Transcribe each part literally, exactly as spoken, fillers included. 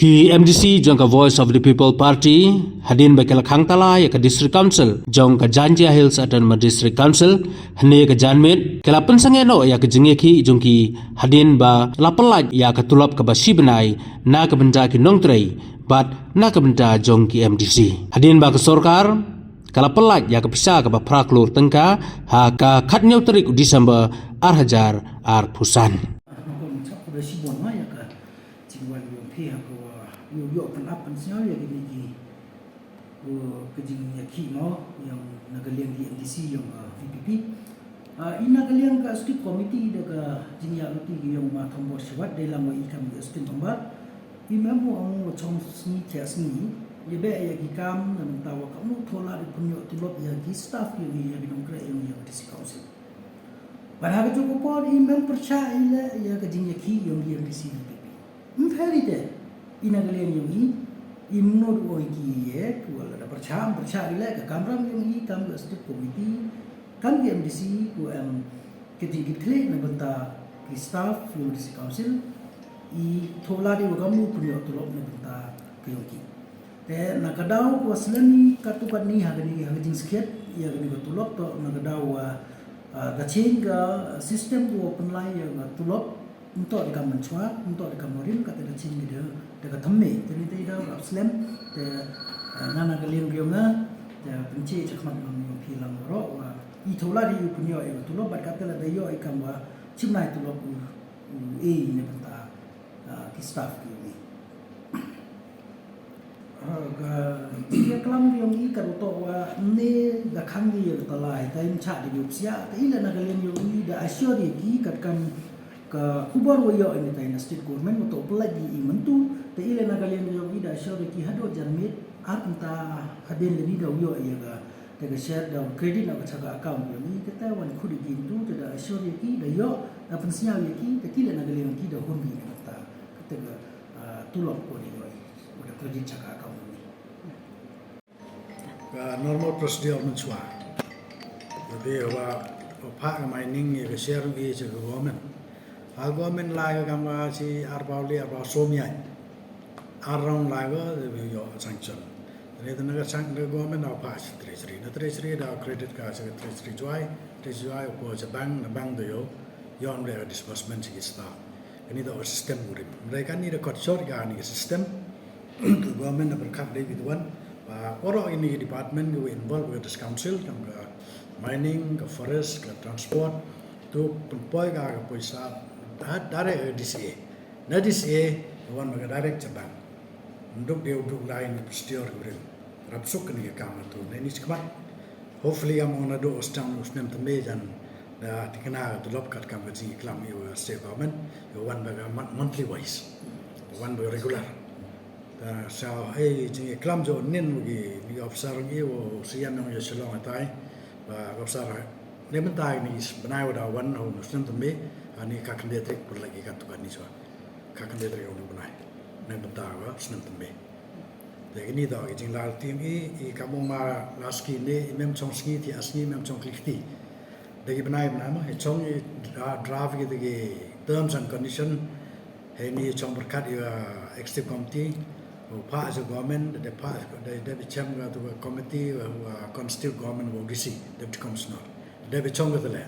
Ki M D C jong ka Voice of the People Party, hadien ba ki la khang tala ïa ka District Council jong ka Jaintia Hills Autonomous District Council hynne ka janmiet, ki la pynsangeh noh ïa ka jingïakhih jong ki hadien ba la pyllait ïa ka tulop kaba shi bnai na ka bynta ki nongtrei bad na ka bynta jong ki M D C. Hadien ba ka sorkar ka la pyllait ïa ka pisa kaba phra klur tyngka ha ka khatñiew tarik u December ar hajar arphew san. Nga kwah ban chap kaba shibun ma ïa ka jingwan jong phi ha ka wa ïoh ïoh kan ap kan sñiaw ïa kine ki, uh, ka jingïakhih mo ïa na ka liang ki M D C ïa, uh, V P P. Ah, i na ka liang ka Executive Committee da ka jingïaid lynti ka ïong ma Thombor Shiwat dei lang wa i kam ka Executive Member. I mem u ong wa chong sngi thiah sngi ïa beh ïa ki kam na mynta wa kam u thola da pynïoh tulop ïa ki staff ïong i ïa ki nongkreh ïong i ïa ka District Council. Bad ha ka juh ka por i mem pyrshah i leh ïa ka jingïakhih ïong i ïa ka D C V P P. Ym pher i te i na ka liang ïong i, i mut u ong ki ïa ki wa la da pyrshah, ym pyrshah i leh ka kamram ïong i kam ka Executive Committee. Kam ki M D C ku em ki jingkitkhlieh na bynta ki staff ïa u District Council, i thoh lad ïa u kam u pynïoh tulop na bynta ki ïong ki. Te na ka daw ku wa slem i katto katne ha kane, ha ka jingskhiat ïa kane ka tulop, to na ka daw wa, ah, ka change ka system ku wa pynlait ïa ka tulop, ym toh da ka mynchwa, ym toh da ka marim, kata da change da, da ka thymme. Te ni te i daw rap slem, te, ah, nga na ka liang ïong nga, te pynche chakhmat ïong phi lang ro wa i thoh lad ïa u pynïoh ïa ka tulop, bad kata la da ïoh i kam wa chim nai tulop u, u e na bynta, ah, ki staff ki ïong i. Ah, ka jingïaklam ïong i ka ruh toh wa ne da khang ïa ka lai, ta im chah da ïoh psiah, ta i la na ka liang ïong i da assure ïa ki kat kam ka khubor wa ïoh i ni ta i na state government wa toh pynlait ïa i myntu, ta i la na ka liang ïong i da assure ïa ki haduh janmiet ar kynta hadien la ni da ïoh ïa ka Te ka share da credit na ka chaka account ïong i kata wan khut i gintu te da assure ïa ki da ïoh da pynsñiaw ïa ki te ki la na ka liang ki da hun bi na kata kata ka, ah, tulop ko da ïoh i ko da credit chaka account ïong i. Ka normal procedure mynchwa. Jadi wa, wa phah ka mining ïa ka share ïong i cha ka government. Ha government lai ka kam ka chi arphaw le arphaw som ïa. Arong lai ko de ïoh sanction. Re de na ka sang de government na pa si treasury. Na treasury da credit ka si treasury Jowai, treasury Jowai ko sa bank, na bank de ïoh, ïoh de disbursement si staff. Ini da system kurim. Mereka ni da kot short ka ni system. Government na berkat de biduan. Pa oro ini department ko involve with this council, kam ka mining, ka forest, ka transport, tu pynpoi ka ka poisa da, direct ka D C A. Na D C A, ka wan ba ka direct cha bank. Nduk dei u duk lai ni pstior u rim. Rap suk ni ka kam tu. Na ni chikmat. Hopefully ka mong na do u stam u snem tymbe jan. Da tikna ka tulop kat kam ka jingklam i wa state government. Ka wan ba ka mon-, monthly wise. Ka wan ba ka regular. Da sa, eh, jingklam jo nin u gi, ni officer ngi u siam ngi ya Shillong atai. Ba officer ne mynta ni bnai wa da wan u snem tymbe. Ani ka kende trik pun lagi ka tukan ni so. Ka kynde trik ong u bnai. Nang bynta ka snem tymbe. Te kini to ki jinglai team i, i ka mong ma la ski ne, i mem chong sngi ti a sngi mem chong klik ti. De ki bnai bnai ma, i chong i dra-, draft ki de ki terms and condition. He ni chong berkat i, uh, executive committee. U pa as a government, de pa, de, de bi chem ka tu ka committee, uh, uh, constitute government wa D C, deputy commissioner. De bi chong ka tele.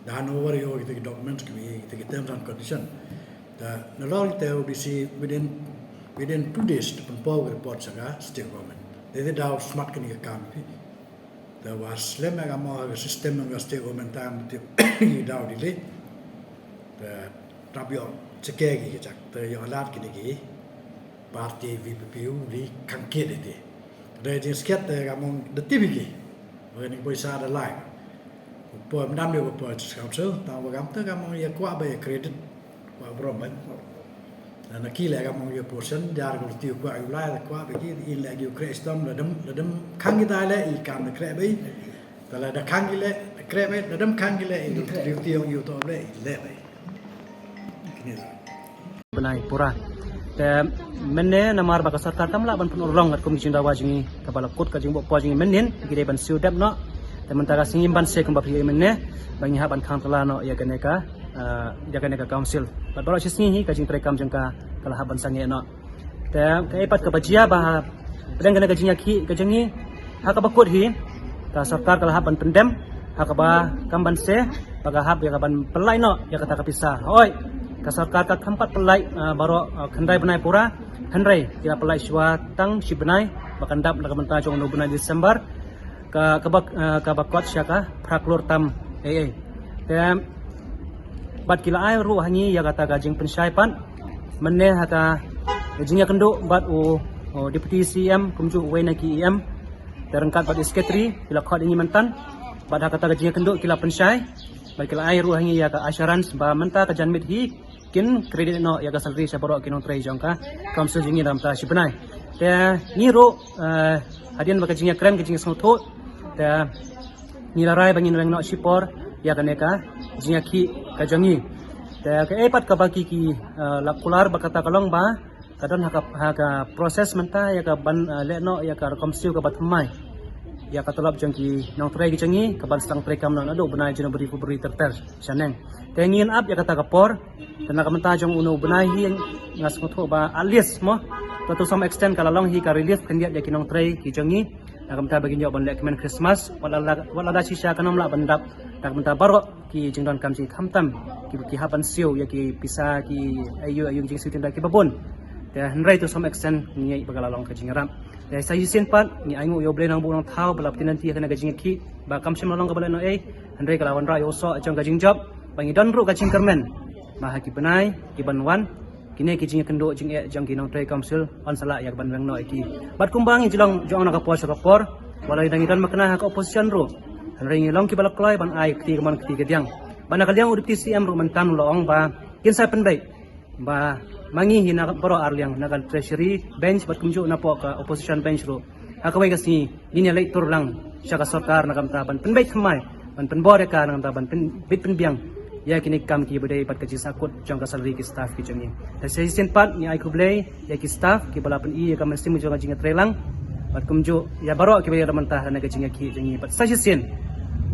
Da handover ïa kita ki documents ki, kita ki terms and condition. Da nalor kita U B C within, within two days da pynpaw ka report sha ka state government. Da da daw smat kani ka kam phi. Da wa slem ka mo ka system ka state government time ti daw delay. Da rap ïoh cheke ki chak. Da ïoh alert kini ki party V P P u li kangkit ite. Da jingskhet da ka mong da T V ki. Wa ni poisa da lai. Poi mdam ïa poi District Council, tang wa kam te kam ïa kwah ba ïa credit, kwah brom ban. Na, na ki le kam ïa portion, jar ko ti kwah ïa lai, kwah ba ki, i le ïa kre stom, la dem, la dem khang kita le, i kam le kre ba i. Ta la da khang ki le, kre ba, la dem khang ki le, i ti ïa to le, i le ba i. Kini la. Bnai pura. Te mynne namar ba ka sorkar kam lah ban pynurlong katkum ki jingdawa jong ngi kaba la kut ka jingbok poi jong ngi mynnin ki dei ban siew dep noh. Te mynta ka sngi ban siew kumba phi mynne ba ngi hap ban khang tala noh ïa kane ka, ah, ïa kane ka council. Bad baroh shi sngi hi ka jingtrei kam jong ka ka la hap ban sangeh noh. Te kaei pat kaba jia ba ha pdeng kane ka jingïakhih ka jong ngi, ha kaba kut hi ka sorkar ka la hap ban pyndem ha kaba kam ban se ba ka hap ïa ka ban pynlait noh ïa kata ka pisa. Hooid, ka sorkar kam pat pynlait, ah, baroh, ah, khyndai bnai pura, hynrei ki la pynlait shuwa tang shi bnai ba kan dap na ka mynta jong u bnai December, ka, kaba, ah, kaba kot sha ka phra klur tam ei ei. Te bad ki la ai ruh ha ngi ïa kata ka jingpynshai pat mynne ha ka jingïakynduh bad u, u Deputy C E M kumjuh uwei na ki E M, te ryngkat bad u Secretary ki la khot ïa ngi myntan. Bad ha kata ka jingïakynduh ki la pynshai bad ki la ai ruh ha ngi ïa ka assurance ba mynta ka janmiet hi kin credit noh ïa ka salary sha baroh ki nongtrei jong ka Council jong ngi na ka bynta shi bnai. Te ngi ruh, eh, hadien ba ka jingïakren ka jingsngewthuh, te ngi la rai ba ngin weng noh shipor ïa kane ka jingïakhih ka jong ngi. Te kaei pat kaba ki, ki, eh, la kular ba kata ka long ba ka don ha ka, ha ka process mynta ïa ka ban, eh, leh noh ïa ka rukom siew kaba thymmai ïa ka tulop jong ki nongtrei ki jong ngi ka ban sdang treikam noh naduh bnai January, February ter ter shaneng. Te ngin ap ïa kata ka por. Te na ka bynta jong une u bnai hi nga sngewthuh ba at least mo, to, to some extent ka la long hi ka relief khyndiat ïa ki nongtrei ki jong ngi. Na ka bynta ba kin ïoh ban leh kmen Christmas wat la, wat lada shisha kan ym lah ban dap na ka bynta baroh ki jingdonkam jong ngi, khamtam ki, ki hap ban siew ïa ki pisa, ki aïu aïu jingsiew tynrai kiba bun. Te hynrei to some extent ngi ngeit ba ka la long ka jingïarap. Te sa shisien pat ngi ainguh ïa U Blei Nongbuh Nongthaw ba la pyni lynti ïa kane ka jingïakhih ba kam shym la long kaba lehnohei, hynrei ka la wanrah ïa u soh jong ka jingjop ba ngi don ruh ka jingkyrmen ba ha ki bnai ki ban wan kine ki jingïakynduh jingeh jong ki nongtrei Council yn sa lah ïa ka ban weng noh ïa ki. Bad kumba ngi ju long jong na ka por sha ka por, wat la dang ngi don makna ha ka opposition ruh, hynrei ngi long kiba la kloi ban ai kti kamon kti kadiang. Bad na ka liang u Deputy C E M ruh myntan u la ong ba kin sa pynbeit ba ma ngi hi na baroh arliang, na ka Treasury bench bad kumjuh napoh ka opposition bench ruh, ha kawei ka sngi ngin ïa leit tur lang sha ka sorkar na ka bynta ban pynbeit thymmai, ban pynbor ïa ka na ka bynta ban pynbeit pynbiang ïa kine ki kam kiba dei bad ka jingsakut jong ka salary ki staff ki jong ngi. Te sa shisien pat ngi ai khublei ïa ki staff kiba la pyni ïa ka mynsiem jong ka jingïatreilang bad kumjuh ïa baroh kiba ïa la mynta ha kane ka jingïakhih jong ngi. Bad sa shisien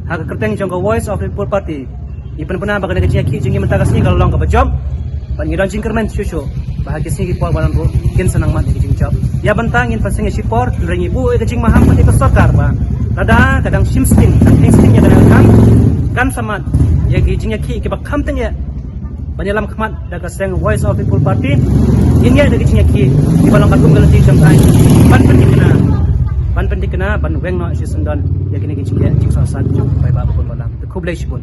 ha ka kyrteng jong ka Voice of the People Party ngi pynbna ba kane ka jingïakhih jong ngi mynta ka sngi ka la long kaba jop bad ngi don jingkyrmen shuh shuh ba ha ki sngi ki por ban wan ruh kin sa nang mad ïa ka jingjop. Ïa mynta ngin pynshai ïa shipor, hynrei ngi buh ïa ka jingmaham pat ïa ka sorkar ba lada ka dang shim sting, dang tieng sting ïa kane ka kam, kan sa mad ïa ki jingïakhih kiba kham tyngeh ban ïalam khmat da ka seng Voice of People Party. Ngin ïa da ka jingïakhih kiba long katkum ka lynti jong ka aiñ ban pynthikna, ban pynthikna ban weng noh shisyndon ïa kine ki jingeh jingsohsat jong u paidbah ba bun ba lang. Te khublei shibun.